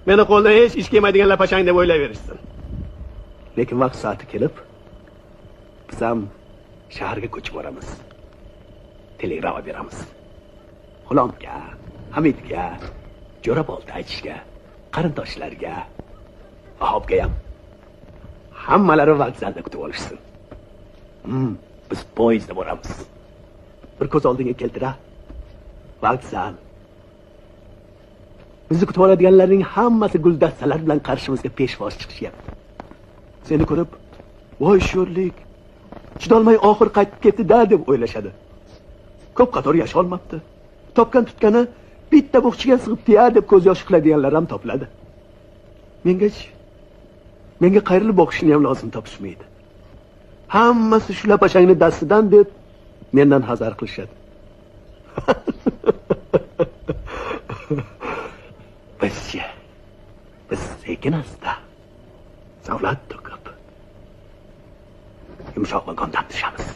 Meni qo'ldan hech ish kelmaydigan lapashang deb o'ylayverishsin. Lekin vaqt soati kelib, biz ham shaharga ko'chib boramiz. Telegramma beramiz. G'ulomga, Hamidga, Jo'rabolta aytishga, qarindoshlarga, Vahobga ham. Hammalari vokzalda kutib olishsin. Biz poyezdda boramiz. Bir ko'z oldinga keltira. Vokzal. Bizni kutib oladiganlarning hammasi guldastalar bilan qarshimizga peshvoz chiqishyapti. Seni ko'rib, voy sho'rlik, chidolmay oxir qaytib ketdi-da deb o'ylashadi. Ko'p qator yasholmabdi. Topgan tutgani bitta bo'xchiga sig'ibdi-ya deb ko'z yosh qiladiganlar ham topiladi. Menga qayrilib boqishni ham lozim topishmaydi. Hammasi shu lapashangni dastidan deb mendan hazar qilishadi. Biz sekin asta savlat to'kib yumshoq vagondan tushamiz.